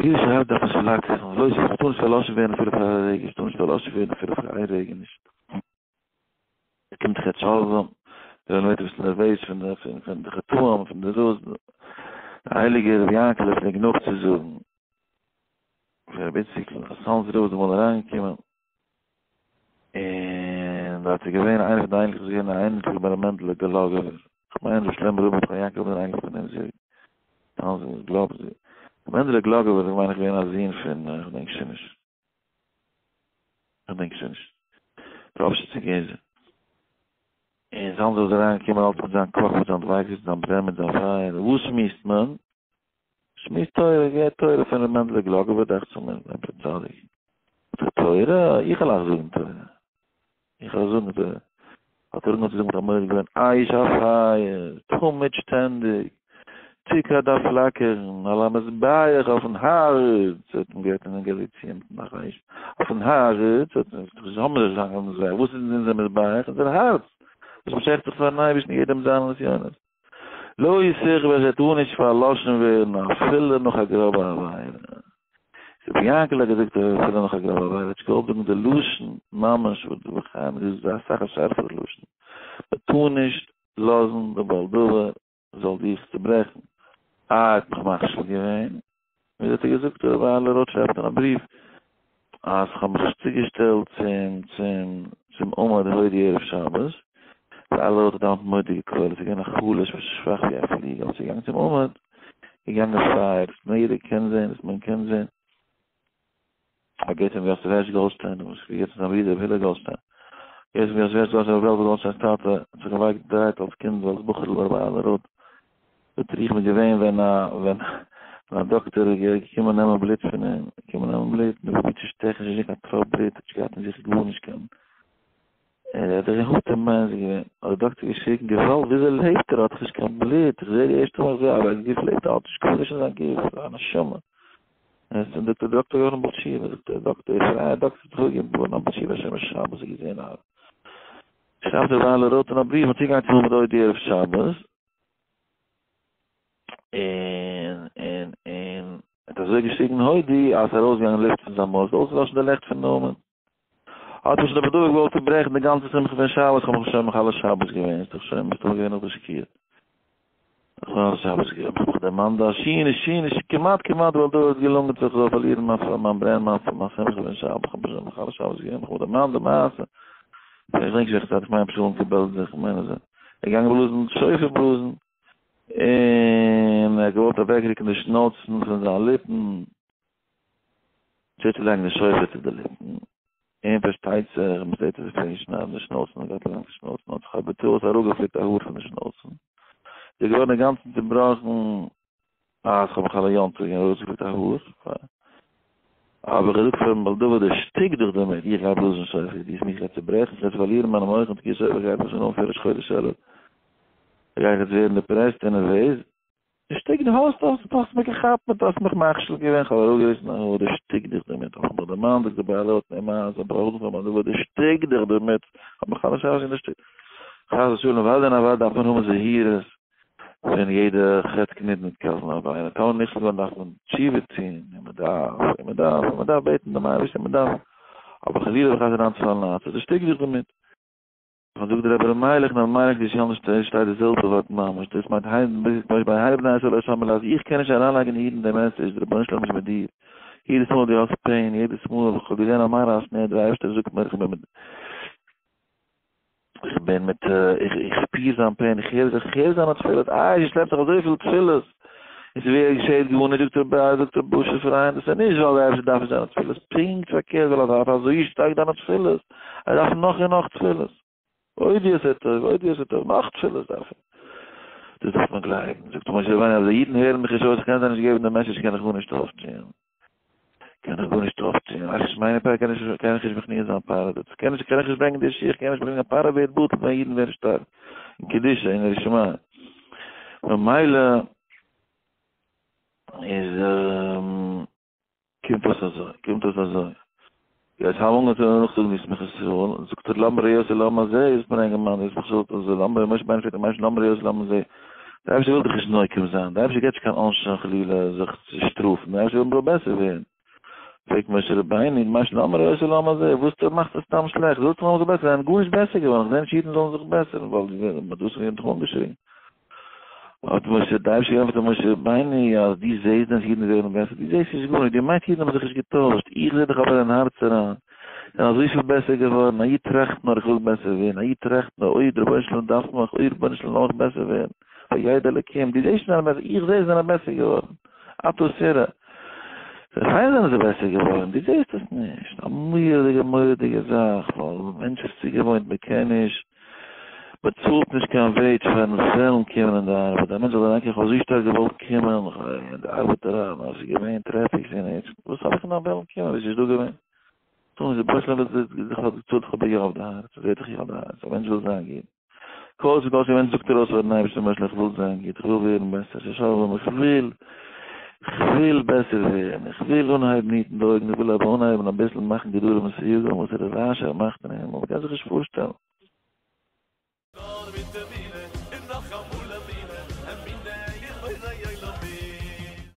תקיעת שופר דארף נישט פלאקערן, לא תכבה, ס'טאר נישט פארלאשן ווערן אפילו פאר א רגע, ס'טאר נישט פארלאשן ווערן אפילו פאר איין רגע נישט. עס קומט זיך יעצט שלום, דער עולם ווערט אביסל נערוועז פון די פון די חטאים פון די דאס, דער הייליגער רבי יענקעלע פלעגט נאכצוזאגן פון רבי איציקל אז צאנזער רב איז אמאל אריינגעקומען און דארט איז געווען איינער פון די אייניקלעך איז געווען א אייניקל ביי ר' מענדלע געלאגעווער, כ'מיין ר' שלמה רובין פון יעקב איז אן אייניקל פון אים זי צאנזער גלאב זי, ר' מענדלע גלאגעווער איז מיין איך געווען א זון פון כ'דענק שוין נישט. כ'דענק שוין נישט. ראפשיצער גזע. און זאנוויל איז אריין געקומען אלץ מיט זיין קאך מיט זיין דביקות מיט זיין ברען מיט זיין פייער. וואס שמועסט מען? שמועסט תורה, געהערט תורה פון ר' מענדלע גלאגובער דאכט זיך מיר, עפעס א צדיק. זאגט ער תורה? איך וועל אייך זאגן תורה. איך וועל זאגן תורה. האט ער אנגעהויבן צו זאגן מיט א מורא געווען אש א פייער, תמיד שטענדיג, תקע דארף פלאקערן, על המזבח אויפן הארץ, האט מען געהערט אין גאליציע מיט נאך אש, אויפן הארץ, האט מען געזאגט, האמיר נישט קיין מזבח, וואס איז אונזער מזבח? אונזער הארץ, וואס מ'שעכט זיך פארן אייבערשטן יעדער מיט זיינע נסיונות. לא תכבה עס טאר נישט פארלאשן ווערן אפילו נאך א גראבע עבירה. רבי יענקל האט געזאגט אפילו נאך א גראבע עבירה, האט נישט געוואלט זאגן די לשון ממש וואס די בחיים איז אסאך א שארפערע לשון, מ'טאר נישט לאזן די בעל דבר זאל דיך צוברעכן. אה ער האט מיך מכשיל געווען, ווי האט ער געזאגט רבי אהר'לע רוט שרייבט אין א בריוו אז כ'האב מיך נישט צוגעשטעלט צום צום צום עמוד הודי ערב שבת, רבי אהר'לע רוט האט דאמאלס מורא'דיגע קולות, איז געווען א חלש שוואך ווי א פליג, אבער צוגעגאנגען צום עמוד, געגאנגען פייער, וואס נאר יעדער קען זען, וואס מען קען זען. א גוט רבי יוסף הערש גאלדשטיין, וואס איז געווען זיין ברודער רבי הלל גאלדשטיין, געווען רבי יוסף הערש גאלדשטיין רבי וועלוול גאלדשטיינ'ס טאטע, האט זיך געווייקט געדרייט אלס קינד אלס בחור'ל ביי רבי אהרן רוט, זאגט ער איך בין געווען ווען א ווען א דאקטער איז געקומען נעמען בלוט פון אים, געקומען נעמען בלוט, און פרובירט צו שטעכן, נישט געזען קיין טראפ בלוט, האט נישט געהאט אין זיך גארנישט קיין ער האט זיך געהאט אין מיין זיך געווען, האט דער דאקטער געשריגן, געוואלד, וויאזוי לעבט ער, ער האט דאך נישט קיין בלוט, איך זעה די ערשטע מאל איך זעה א גוף לעבט, ער האט נישט גארנישט אין זיין גוף, א נשמה. און עס איז דער דאקטער געווארן בעל תשובה, זאגט דער דאקטער, דער פרייער דאקטער האט זיך אויך געווארן א בעל תשובה, שומר שבת האט געזען א שרייבט דער וויילער רוט אין א בריוו, מ'האט צוגעגאנגען צום עמוד הודי ערב שבת, און און און ער האט אזוי געשריגן הודי אז עס איז ארויסגעגאנגען לופט פון זיין מויל, עס האט אויסגעלאשן די לעכט פון עמוד. האט מיך שוין דער בעל דבר געוואלט צוברעכן די גאנצע שמחה פון שבת, כ'האב מיך שוין מחלל שבת געווען, איז דאך שוין מסתמא געווען נאך די שקיעה. מחלל שבת געווען, האב איך מיך דערמאנט אז שיעור נישט, שיעור נישט, כמעט כמעט בעל דבר האט געלונגען צו איך זאל פארלירן מיין מיין ברען, מיין מיין שמחה פון שבת, כ'האב מיך שוין מחלל שבת געווען, איך האב מיך דערמאנט די מעשה, איך געדענק נישט וועלכע צייט, איך מיין רבי שלום צו בעלזא, איך מיין אזוי, ער איז געגאנגען בלאזן שופר בלאזן, און ער האט געוואלט אוועקרוקן די שנאוצן פון זיין ליפן, צוצולייגן די שופר צו די ליפן, און פארשטייט זיך מען זעט אז ער קען נישט שניידן די שנאוצן, ער גייט לאנג שנאוצן, האט זיך א בטעות אראפגעפליקט א האר פון די שנאוצן, איז ער געווארן אינגאנצן צובראכן, אז כ'האב מיך אלע יום טוב געווען ארויסגעפליקט א האר, האב איך געזאגט פארן בעל דבר דערשטיק דיך דערמיט, איך גיי בלאזן שופר, דו וועסט מיך יעצט צוברעכן, איך וועל פארלירן מיינע מוחין תקיעת שופר גייט מיר שוין אן פאר ראש חודש אלול, גיי איך יעצט ווערן depressed און נערוועז, דערשטיק די האסט האסט האסט מיך געכאפט מיט האסט מיך מכשיל געווען כ'האב אראפגעריסן א האר דערשטיק דיך דערמיט האב איך מיך דערמאנט זאגט דער בעל האט מיר מאז האב איך אראפגעפאלן מיין דבר דערשטיק דיך דערמיט האב מיך אלע שאלות דערשטיקט חס ושלום אוודאי און אוודאי דארף מען האבן זהירות פון יעדע חטא קנית מיט קאזן אביין טאמער נכשל געווארן דארף מען תשובה טוהן און מען דארף און מען דארף און מען דארף בעטן דעם אייבערשטן און מען דארף אבער חלילה וחס אריינצופאלן אין א עצה דערשטיק דיך דערמיט. און זאגט דער רבי ר' מיילעך נאר מיילעך די שאלה נישט שטייט די זעלבע ווארט ממש דאס מיינט היי ביי היי בני ישראל אויס אז איך קען נישט אריינלייגן אידן די message דער רבונו של עולם איז מיט דיר יעדעס מאל דו האסט pain יעדעס מאל איך האב געזען א מראה הסנה דער אייבערשטער זאגט מיר איך בין מיט איך בין מיט איך איך שפיר זיין pain איך הער זיך איך הער זיינע תפילות איי זי שלעפט זיך אזויפיל תפילות און ס'ווער געשעהט גארנישט זאגט רבי זאגט רבי אשר פריינד דאס איז נישט ווייל דער אייבערשטער דארף נישט דיינע תפילות פונקט פארקערט ווייל ער דארף אזוי שטארק דיינע תפילות ער דארף נאך און נאך תפילות עוד יעשה טוב עוד יעשה טוב נאך תפילות דארף ער דאס דארף מען גלייבן זאגט משה רבינו אז די אידן הערן מיך נישט אויס איך קען זיי נישט געבן די message קען איך גארנישט אויפטוהן קען איך גארנישט אויפטוהן איך נישט מיינע פאר קען איך קען איך נישט מכניע זיין פרעה דאס קען איך קען איך נישט ברענגען די שיך קען נישט ברענגען פרעה ווערט בטל ווען אידן ווערן שטארק אין קדושה אין יראת שמים ממילא איז קומט אויס אזוי קומט אויס אזוי יעצט האבן מיר אנגעהויבן נאכזאגן די ישמח ישראל זאגט ער למה ראות למה זה איז ברענגען מאן ישמח ישראל זאגט אזוי למה משה בן פרעגט למה ראות למה זה. דער אייבערשטער וויל דיך נישט נוקם זיין, דער אייבערשטער געבט נישט קיין עונשין חלילה זיך צו שטראפן, דער אייבערשטער וויל מען זאל בעסער ווערן. פרעגט משה רבינו, מה שלמה ראה את העולם הזה, וואס דו מאכסט עס סתם שלעכט, ווילסט מען זאל בעסער זיין, גארנישט בעסער געווארן, איך זע נישט אידן זאלן זיך בעסערן, ווייל מען האט דאס און יענץ אנגעשריגן. האט משה, דער אייבערשטער געענטפערט צו משה רבינו, אז דו זעסט דען אז אידן ווערן בעסער, דו זעסט נישט גארנישט, דו מיינסט אידן האבן זיך נישט געטוישט, איך זע דאך אבער אין הארץ אריין, זענען אזויפיל בעסער געווארן, א איד טראכט נאר איך וויל בעסער ווערן, א איד טראכט נאר אוי דער רבונו של עולם דארף מיך, אוי רבונו של עולם לאמיך בעסער ווערן, וידע אלקים, דו זעסט נישט זענען בעסער, איך זע זיי זענען בעסער געווארן, אתה תראה, זיי זענען זיי בעסער געווארן, דו זעסט עס נישט, א מורא'דיגע מורא'דיגע זאך, ווייל מענטש איז צוגעוואוינט מען קען נישט, מען צאלט נישט קיין וועידזש פארן וועלן קומען אין די ארבעט, א מענטש זאל אריינקומען איך האב אזוי שטארק געוואלט קומען אין די ארבעט אריין, נאר עס איז געווען טרעפיק ס'איז נישט, וואס האב איך נאך וועלן קומען ווען ס'איז נישט דא געווען, טאן איז פשוט אז איך האב געצאלט איך האב יא אויף די הארץ, עס ווערט דאך יא אויף די הארץ, א מענטש וויל זיין גוט, כל שכל שכן ווען זאגט ער אויס פארן אייבערשטן למשל איך וויל זיין גוט, איך וויל ווערן בעסער, שלום איך וויל, איך וויל בעסער ווערן, איך וויל אנהייבן היטן די אויגן, איך וויל אבער אנהייבן אביסל מאכן גדרים וסייגים, וואס איז די רעש ער מאכט אין הימל, מ'קען זיך נישט פארשטעלן. נאר מיט די.